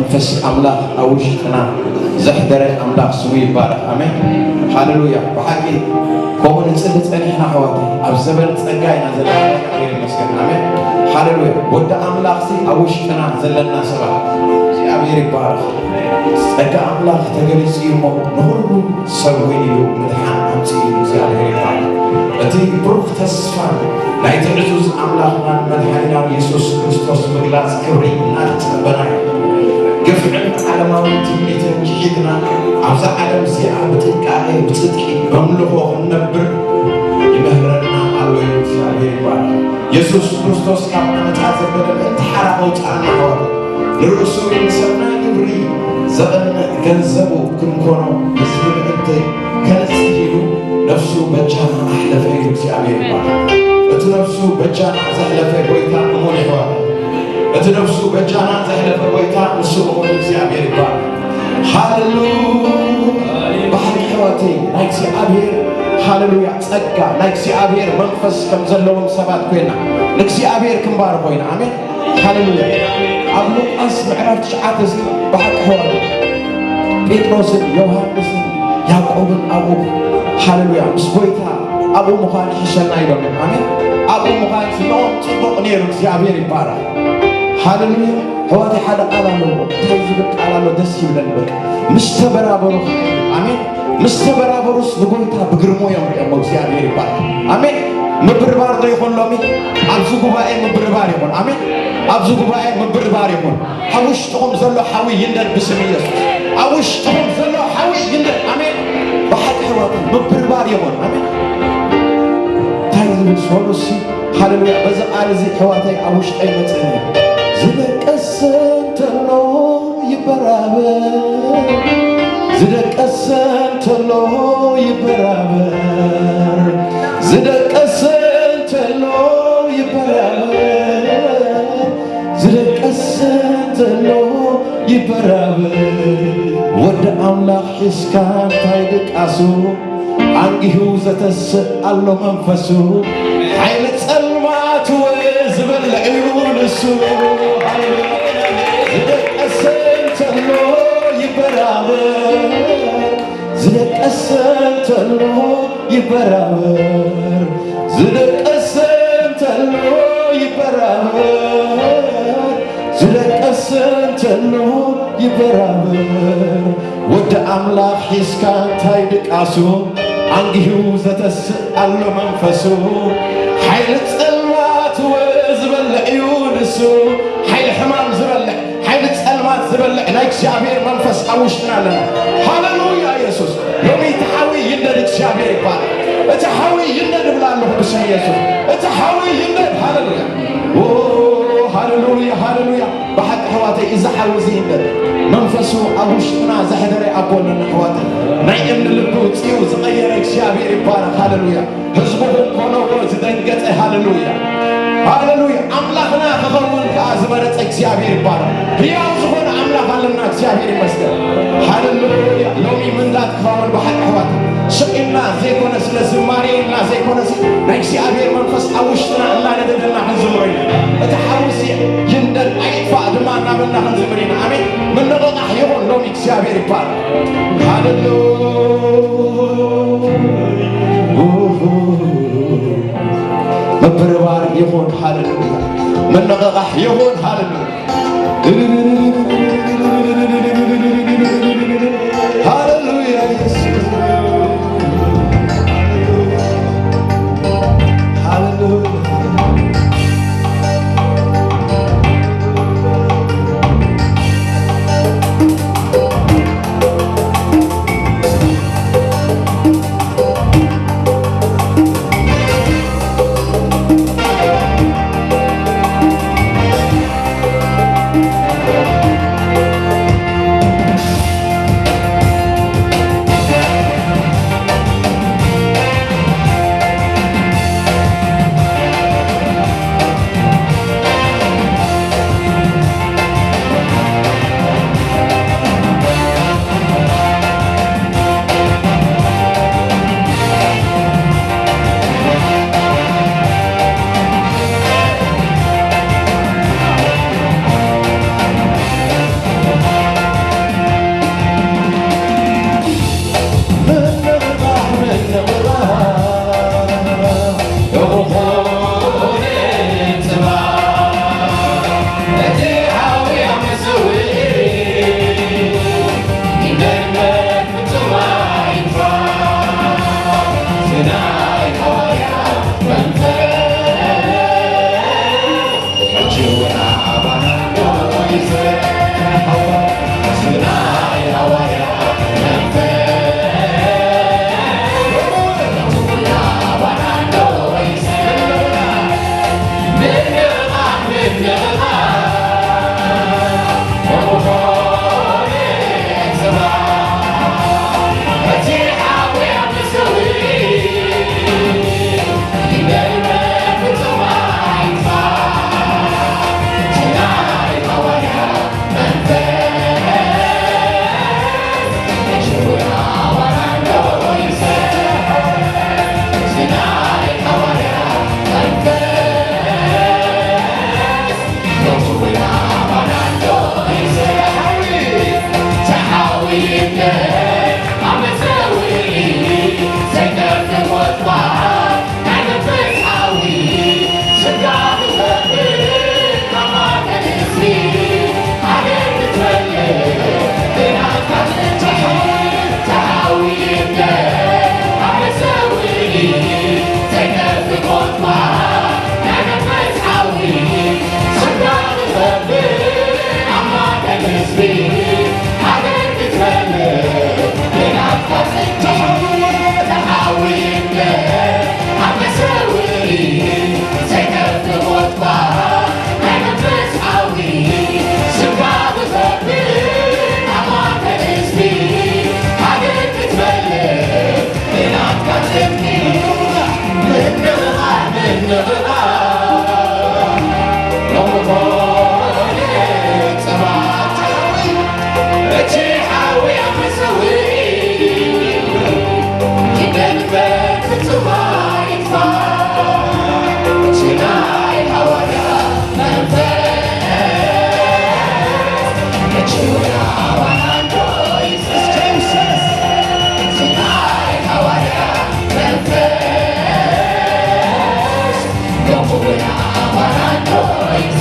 መንፈስ ኣምላኽ ኣብ ውሽጥና ዘሕደረ ኣምላኽ ስሙ ይባረኽ። ኣሜን። ሃሌሉያ። ብሓቂ ከምኡ ንጽሊ ጸኒሕና ኣሕዋተይ፣ ኣብ ዘበን ጸጋ ኢና ዘለና። እግዚኣብሔር ይመስገን። ኣሜን። ሃሌሉያ። ወዲ ኣምላኽሲ ኣብ ውሽጥና ዘለና ሰባት እግዚኣብሔር ይባረኽ። ጸጋ ኣምላኽ ተገሊጹ እዩ እሞ ንኹሉ ሰብ ወይን ኢሉ ምድሓን ኣምጽኡ እዩ። እግዚኣብሔር ይባረኽ። እቲ ብሩኽ ተስፋን ናይቲ ዕዙዝ ኣምላኽናን መድሓኒናን የሱስ ክርስቶስ ምግላጽ ክብሪ እናተጸበና እዩ። ግፍዕን ዓለማዊ ትምኒትን ክሒድና ኣብዛ ዓለም እዚኣ ብጥንቃቄ ብጽድቂ በምልኾ ክንነብር ይምህረና ኣሎ እዩ። እግዚኣብሔር ይባረኽ። የሱስ ክርስቶስ ካብ ዓመጻ ዘበለ ምእንቲ ሓራ መውጽኣና ኣሕዋት ንርእሱ ንሰናይ ግብሪ ዘቐንእ ገንዘቡ ክንኮኖ ህዝቢ ምእንቲ ከንጽህ ኢሉ ነፍሱ በጃና ኣሕለፈ ኢሉ እግዚኣብሔር ይባረኽ። እቲ ነፍሱ በጃና ዘሕለፈ ጎይታ እሙን ይሕዋት። እቲ ነፍሱ በጃና ዘሕለፈ ጎይታ ንሱ እሙን እግዚኣብሔር ይባረኽ። ሃሌሉያ። ብሓቂ ኣሕዋተይ ናይ እግዚኣብሔር ሃሌሉያ ጸጋ ናይ እግዚኣብሔር መንፈስ ከም ዘለዎም ሰባት ኮይና ንእግዚኣብሔር ክንባርኾ ኢና። ኣሜን። ሃሌሉያ። ኣብ ሉቃስ ምዕራፍ ትሽዓተ እዚ ብሓቂ ኣሕዋት ጴጥሮስን ዮሃንስን ያዕቆብን ኣብኡ ሃሌሉያ ምስ ጎይታ ኣብኡ ምዃን ይሕሸና ኢሎም እዮም። ኣሜን። ኣብኡ ምዃን ስንኦም ጽቡቕ ነይሩ። እግዚኣብሔር ይባረኽ። ሃሌሉያ። ኣሕዋተይ ሓደ ቃል ኣለዎ። እንታይ ዝብል ቃል ኣሎ? ደስ ይብለኒ በቃ። ምስ ተበራበሩ ከኣ ይብል። ኣሜን። ምስ ተበራበሩስ ንጎይታ ብግርሞ እዮም ሪኦሞ። እግዚኣብሔር ይባረኽ። ኣሜን። ምብርባር ዶ ይኹን ሎሚ? ኣብዚ ጉባኤ ምብርባር ይኹን። ኣሜን። ኣብዚ ጉባኤ ምብርባር ይኹን። ኣብ ውሽጥኹም ዘሎ ሓዊ ይንደድ ብስም ኢየሱስ። ኣብ ውሽጥኹም ዘሎ ሓዊ ይንደድ። ኣሜን። ብሓቂ ኣሕዋት ምብርባር ይኹን። ኣሜን። እንታይ ዝብል ሶሎሲ ሃሌሉያ። በዚ ቃል እዚ ኣሕዋተይ ኣብ ውሽጠይ መጽእኒ። ዝደቀሰ እንተሎ ይበራበር፣ ዝደቀሰ እንተሎ ይበራበር፣ ዝደቀሰ እንተሎ ይበራበር፣ ዝደቀሰ እንተሎ ይበራበር። ወዲ ኣምላኽ ሒዝካ እንታይ ድቃሱ? ኣንጊሁ ዘተስእ ኣሎ መንፈሱ። ሓይሊ ጸልማት ዝበልዕ እዩ ንሱ። ሃሌሉያ። ዝደቀሰ እንተሎ ይበራበር፣ ዝደቀሰ እንተሎ ይበራበር፣ ዝደቀሰ እንተሎ ይበራበር፣ ዝደቀሰ እንተሎ ይበራበር። ወዲ ኣምላኽ ሒዝካ እንታይ ድቃሱ? ኣንጊሁ ዘተስእ ኣሎ መንፈሱ። ሓይሊ ጸልማት ዝበልዕ እዩ ንሱ። ሓይሊ ሕማም ዝበልዕ፣ ሓይሊ ጸልማት ዝበልዕ ናይ እግዚኣብሔር መንፈስ ኣብ ውሽጥና ኣለና። ሃሌሉያ የሱስ። ሎሚ እቲ ሓዊ ይንደድ፣ እግዚኣብሔር ይባረኽ። እቲ ሓዊ ይንደድ እብላ ኣለኹ ብስም የሱስ። እቲ ሓዊ ይንደድ። ሃሌሉያ። ኦ፣ ሃሌሉያ፣ ሃሌሉያ። ብሓቂ ኣሕዋተይ፣ እዚ ሓዊ እዚ ይንደድ። መንፈሱ ኣብ ውሽጥና ዘሕደረ ኣቦ ኣለና ኣሕዋተይ። ናይ እምኒ ልቢ ውፅኡ ዝቐየረ እግዚኣብሔር ይባረኽ። ሃሌሉያ። ህዝቡ ክኮነዎ ዝደንገጸ። ሃሌሉያ። ሃሌሉያ። ኣምላኽና ክኸውን ከኣ ዝመረጸ እግዚኣብሔር ይባረኽ። ህያው ዝኾነ ኣምላኽ ኣለና። እግዚኣብሔር ይመስገን። ሃሌሉያ። ሎሚ ምንዳድ ክኸውን ብሓቂ ኣሕዋት ስቕ ኢልና ዘይኮነ ስለ ዝማሬ ኢልና ዘይኮነሲ ናይ እግዚኣብሔር መንፈስ ኣብ ውሽጥና እናነደደና ክንዝምሮ ኢና። እቲ ሓዊሲ ይንደድ ኣይጥፋእ ድማ እናበልና ክንዝምር ኢና። ኣሜን። ምንቕቓሕ ይኹን ሎሚ እግዚኣብሔር ይባረኽ። ሃሌሉያ። ምብርባር ይኹን። ሃሌሉያ። ምንቕቓሕ ይኹን። ሃሌሉያ። ሃሌሉያ ኢየሱስ። ሃሌሉያ።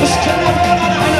እስከ እናተረዳዳእና